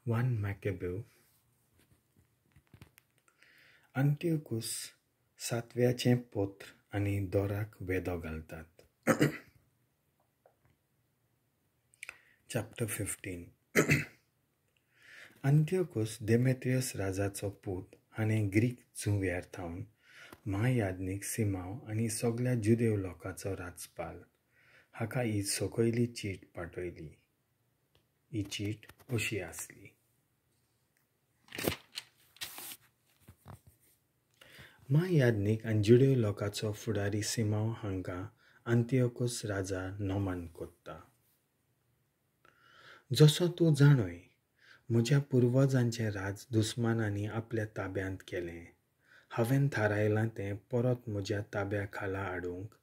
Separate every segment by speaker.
Speaker 1: 1 मॅकेब्यू. अंतियोकूस सातव्याचें पत्र आनी दोराक वेदो घालतात. चॅप्टर 15. अंतियोकूस देमेत्रियस राजाचो पूत हाणें ग्रीक जुंव्यार थावन म्हायाज्ञीक सिमांव आनी सगल्या जुदेव लोकांचो राजपाल हाका ही सकयली चीट पाठयली. ही चीट अशी आसली. म्हायाज्ञीक आनी जुदेव लोकांचो फुडारी सिमांव हांकां अंतियोकूस राजा नोमान कोत्ता. जसो तूं जाणय, म्हज्या पुर्वजांचें राज दुस्मानांनी आपल्या ताब्यांत केलें. हांवें थारायलां तें परत म्हज्या ताब्या खाला हाडूंक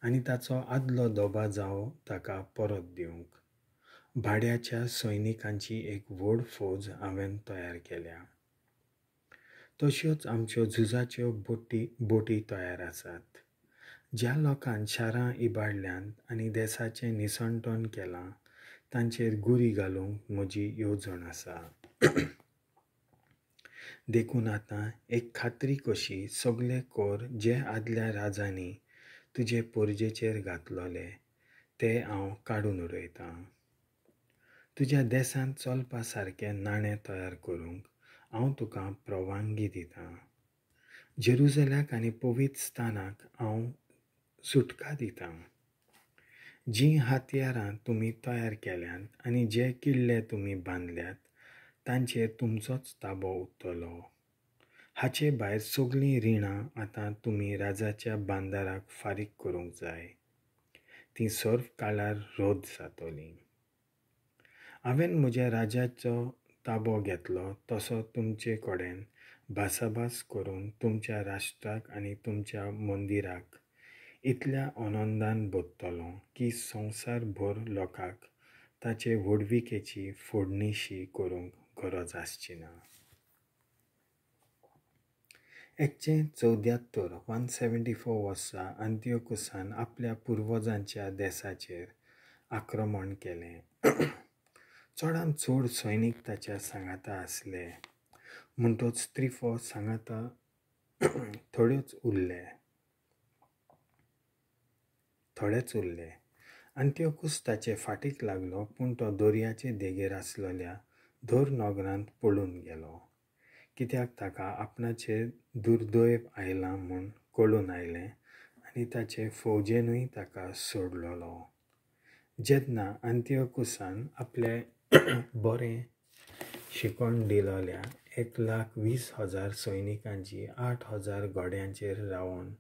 Speaker 1: आनी ताचो आदलो दबा जावं ताका परत दिवंक भाड्याच्या सैनिकांची एक व्हड फौज हांवें तयार केल्या. तश्योच आमच्यो झुजाच्यो बोटी तयार आसात. ज्या लोकान शारां इबाडल्यांत आनी देसाचें निसणटण केलां तांचेर गुरी घालूंक म्हजी येवजण आसा. देखून आतां एक खात्री कशी सगले कर जे आदल्या राजांनी तुजे पोरजेचेर घातलोले ते हांव काडून उडयतां. तुज्या देसांत चलपा सारकें नाणें तयार करूंक हांव तुका परवानगी दितां. जेरुजल्याक आनी पवित्र स्थानाक हांव सुटका दितां. जीं हत्यारां तुमी तयार केल्यांत आनी जे किल्ले तुमी बांदल्यात तांचेर तुमचोच ताबो उरतलो. हाचे भायर सगळीं रिणां आतां तुमी राजाच्या बांदाराक फारीक करूंक जाय. तीं सर्व काळार रद्द जातलीं. हांवें म्हज्या राजाचो ताबो घेतलो तसो तुमचे कडेन भासाभास करून तुमच्या राष्ट्राक आनी तुमच्या मंदिराक इतल्या आनंदान भरतलो की संवसारभर लोकांक ताचे व्हडविकेची फोडणिशी करूंक गरज आसची ना. 174 174 वर्सा अंतियोकुसान आपल्या पुर्वजांच्या देसाचेर आक्रमण केलें. चडांत चड सैनीक ताच्या सांगाता आसले म्हणटच त्रिफो सांगाता थोडेच उरले. अंतियोकूस ताचे फाटीक लागलो, पूण तो दर्याचे देगेर आसलेल्या धर नगरांत पळून गेलो, कित्याक ताका आपणाचेर दुर्दैव आयलां म्हूण कळून आयलें आनी ताचे फौजेनूय ताका सोडलेलो. जेन्ना अंतियोकुसान आपले बरें शिकवण दिलोल्या 1,20,000 सैनिकांची 8,000 घोड्यांचेर रावन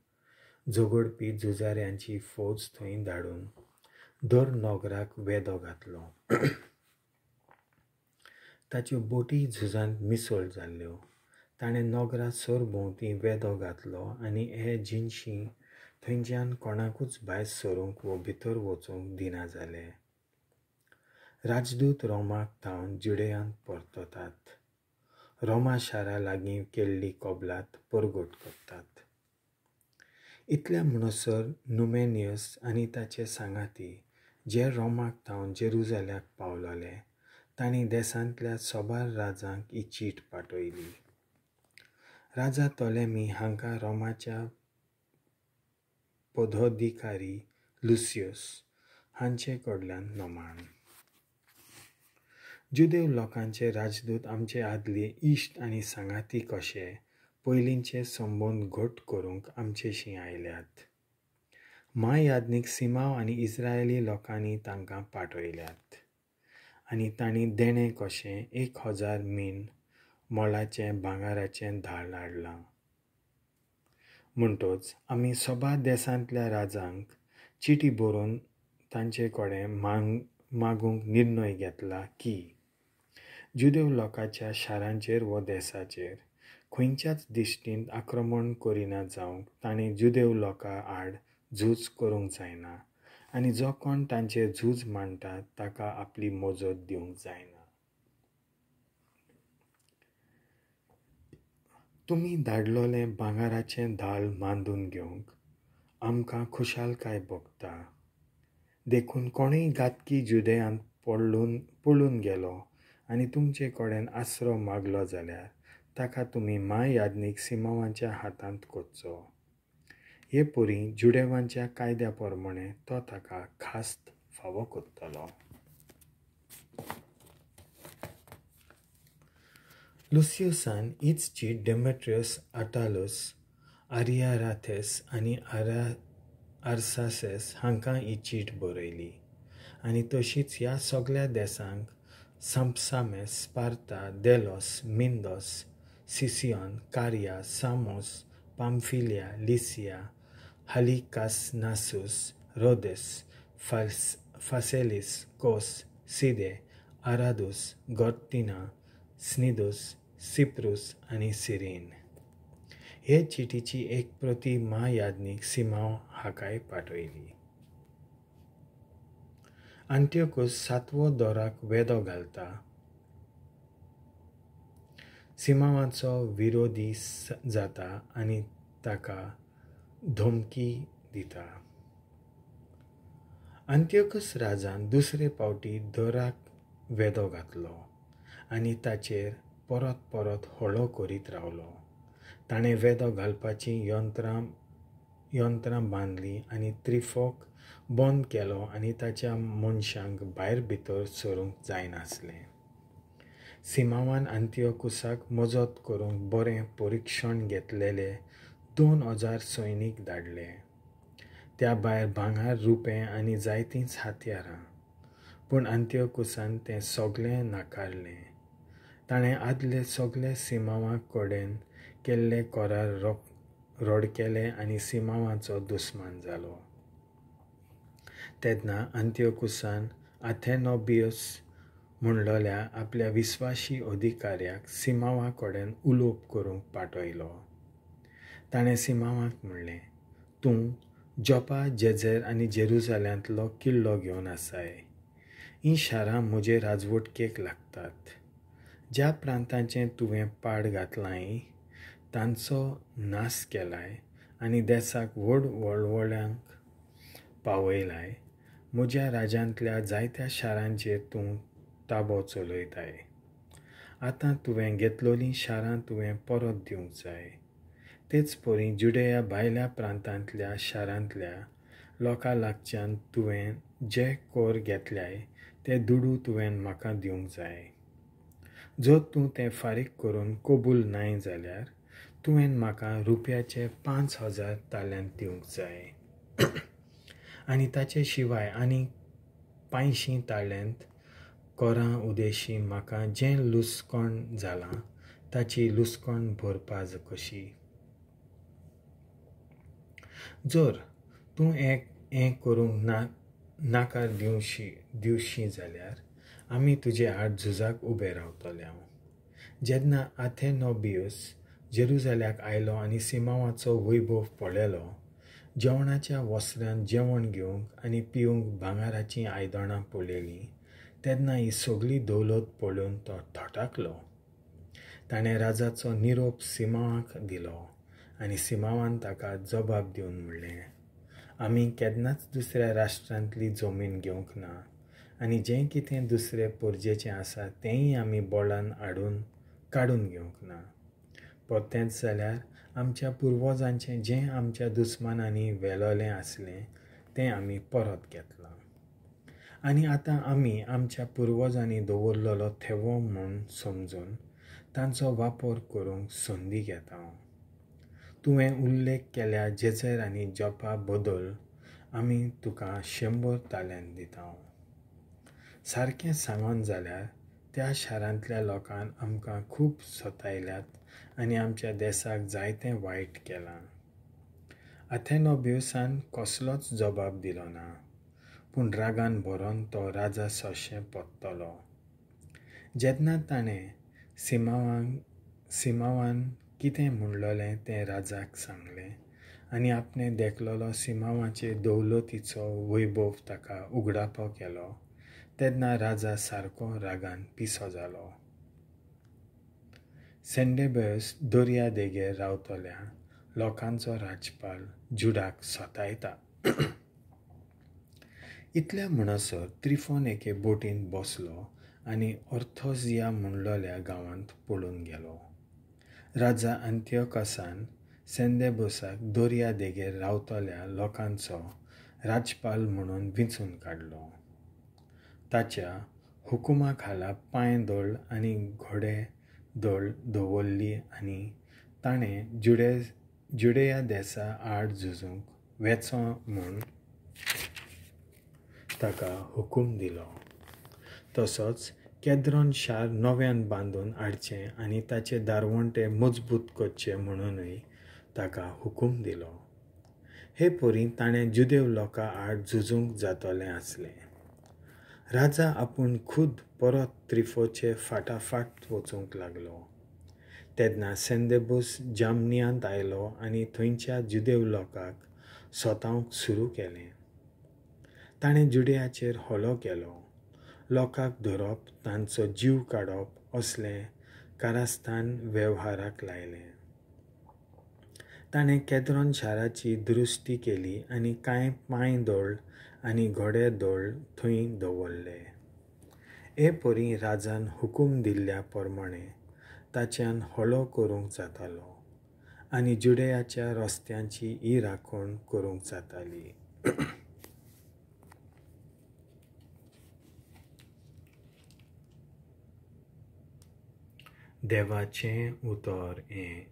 Speaker 1: झगडपी झुजाऱ्यांची फौज थंय धाडून दर नगराक वेदो घातलो. ताच्यो बोटी झुजांत मिसळ जाल्ल्यो. ताणें नगरा सरभोंवती वेदो घातलो आनी हे जिनशी थंयच्यान कोणाकूच भायर सरूंक वो भितर वचूंक दिना जाले. राजदूत रोमाक थावन जुडेयांत परततात. रोमा शारा लागीं केल्ली कबलात परगट करतात. इतल्या म्हणसर नुमेनियस आनी ताचे सांगाती जे रोमाक थावन जेरुजल्याक पावलोले तांणी देसांतल्या सोबार राजांक ही चीट पाठयली. राजा तोलेमी हांकां रोमाच्या पदाधिकारी लुसियस हांचे कडल्यान नोमान. जुदेव लोकांचे राजदूत आमचे आदले इश्ट आनी सांगाती कशे पयलींचे संबंद घट करूंक आमचेशी आयल्यात. म्हायाज्ञीक सिमांव आनी इस्रायली लोकांनी तांकां पाठयल्यात आनी तांणी देणें कशें 1,000 मीन मोलाचें भांगराचें धाल हाडलां. म्हणटच आमी सोबार देसांतल्या राजांक चिटी बरोवन तांचे कडेन मागूंक निर्णय घेतला की जुदेव लोकांच्या शारांचेर वो देसाचेर खंयच्याच दिश्टीन आक्रमण करिना जावंक तांणी जुदेव लोकां आड झूज करूंक जायना आनी जो कोण तांचेर झूज मांडटा ताका आपली मजत दिवंक जायना. तुमी धाडलोलें भांगराचें धाल मांदून घेवंक आमकां खुशालकाय भोगता. देखून कोणूय घातकी जुदेयांत पळून गेलो आनी तुमचे कडेन आसरो मागलो जाल्यार ताका तुमी म्हायाज्ञीक सिमांवाच्या हातांत कोच्चो. हे परी जुडेवांच्या कायद्या प्रमाणे तो ताका खास्त फावो कोत्तलो. लुसियसान हीच चीट डेमेट्रियस, अटालस, आरियाराथेस आनी आर्सासेस हांकां ही चीट बरयली आनी तशीच ह्या सगळ्या देसांक Sampsames, Sparta, Delos, Myndos, Sicyon, Caria, Samos, Pamphylia, Lycia, Halicarnassus, Rhodes, Phaselis, Cos, Side, Aradus, Gortyna, Cnidus, Cyprus आनी सिरीन. हे चिटीची एक प्रती म्हायाज्ञीक सिमांव हाकाय पाठयली. आंटियोकस सातवो दोराक वेदो घालता. सिमांवाचो विरोधी जाता आनी ताका धमकी दिता. आंटियोकस राजान दुसरे पावटी दोराक वेदो घातलो आनी ताचेर परत परत हळो करीत रावलो. ताणें वेदो घालपाचीं यंत्रां बांदलीं आनी त्रिफोक बंद केलो आनी ताच्या मनशांक भायर भितर सरूंक जायनासलें. सिमांवान आंटियोकुसाक मजत करूंक बरें परिक्षण घेतलेले 2000 सैनीक धाडले. त्या भायर भांगर, रुपें आनी जायतींच हत्यारां. पूण आंटियोकुसान तें सगळें नाकारलें. ताणें आदले सगळे सिमांवा कडेन केल्ले करार रड केले आनी सिमांवाचो दुस्मान जालो. तेन्ना आंटियोकुसान आथेनोबियस म्हणलोल्या आपल्या विस्वाशी अधिकाऱ्याक सिमांवा कडेन उलोवप करूंक पाठयलो. ताणें सिमांवाक म्हणलें, तूं जोपा, जेझर आनी जेरुजाल्यांतलो किल्लो घेवन आसाय. हीं शारां म्हजे राजवटकेक लागतात. ज्या प्रांतांचें तुवें पाड घातलांय तांचो नाश केलाय आनी देसाक व्हड वळवळ्यांक पावयलाय. म्हज्या राज्यांतल्या जायत्या शारांचेर तूं ताबो चलयताय. आतां तुवें घेतलोलीं शारां तुवें परत दिवंक जाय. तेच परी जुडेया भायल्या प्रांतांतल्या शारांतल्या लोकां लागच्यान तुवें जे कोर घेतल्याय ते दुडू तुवें म्हाका दिवंक जाय. जर तूं तें फारीक करून कबूल नाय जाल्यार तुवें म्हाका रुपयाचे 5000 ताल्यांत दिवंक जाय आनी ताचे शिवाय आनी 500 ताल्यांत कोरां उदेशी म्हाका जें लुसकोण जालां ताची लुसकोण भरपाज कशी. जर तूं हें करूंक नाकार दिवशी जाल्यार आमी तुजे आड झुजाक उबे रावतले. जेन्ना आथेनोबियस जेरुजाल्याक आयलो आनी सिमांवाचो वैभव पळयलो, जेवणाच्या वस्त्रान जेवण घेवंक आनी पिवंक भांगराचीं आयदनां पळयलीं, तेन्ना ही सगळी दौलत पळोवन तो थटाकलो. ताणें राजाचो निरोप सिमांवाक दिलो आनी सिमांवान ताका जबाब दिवन म्हणलें, आमी केन्नाच दुसऱ्या राष्ट्रांतली जमीन घेवंक ना आनी जें कितें दुसरे पोरजेचें आसा तेंय आमी बळान हाडून काडून घेवंक ना. परतेंच जाल्यार आमच्या पुर्वजांचें जें आमच्या दुस्मानांनी व्हेलोलें आसलें तें आमी परत घेतलां आनी आतां आमी आमच्या पुर्वजांनी दवरलेलो थेवो म्हूण समजून तांचो वापर करूंक संदी घेता. तुवें उल्लेख केल्या जेझर आनी जोपा बदल आमी तुका 100 ताल्यांत दिता. सारकें सांगून जाल्यार त्या शारांतल्या लोकान आमकां खूब सतायल्यात आनी आमच्या देसाक जायतें वायट केलां. आथेनोबियसान कसलोच जबाब दिलो ना, पूण रागान भरोन तो राजा सशें परतलो. जेन्ना ताणें सिमांवान कितें म्हणलोलें तें राजाक सांगलें आनी आपणें देखलेलो सिमांवाचे दौलतीचो वैभव ताका उगडापो केलो, तेन्ना राजा सारको रागान पिसो जालो. सेंडेबेस दर्या देगेर रावतल्या लोकांचो राजपाल जुडाक सतायता. इतल्या म्हणसर त्रिफोन एके बोटींत बसलो आनी ऑर्थोजिया म्हणलोल्या गांवांत पळून गेलो. राजा अंतियोकसान सेंदेबूसाक दर्या देगेर रावतल्या लोकांचो राजपाल म्हणून विंचून काडलो. ताच्या हुकुमा खाला पांयदळ आनी घोडे दळ दवरली आनी ताणें जुडेया देसा आड झुजूंक वेचो म्हूण ताका हुकूम दिलो. तसोच केद्रोन शार नव्यान बांदून हाडचें आनी ताचे दारवंटे मजबूत करचे म्हणूनय ताका हुकूम दिलो. हे परी ताणें जुदेव लोकां आड झुजूंक जातलें आसलें. राजा आपूण खुद परत त्रिफोचे फाटाफाट वचूंक लागलो. तेन्ना सेंदेबूस जामनियांत आयलो आनी थंयच्या जुदेव लोकांक सतावंक सुरू केलें. ताणें जुडयाचेर हल्लो केलो. लोकांक धरप, तांचो जीव काडप असलें कारस्थान वेव्हाराक लायलें. ताणें केद्रोन शाराची दुरुस्ती केली आनी कांय पांयदळ आनी घोडे दळ थंय दवरले. हे परी राजान हुकूम दिल्ल्या प्रमाणें ताच्यान हल्लो करूंक जातालो आनी जुडयाच्या रस्त्यांची ही राखण करूंक जाताली. देवाचें उतर हें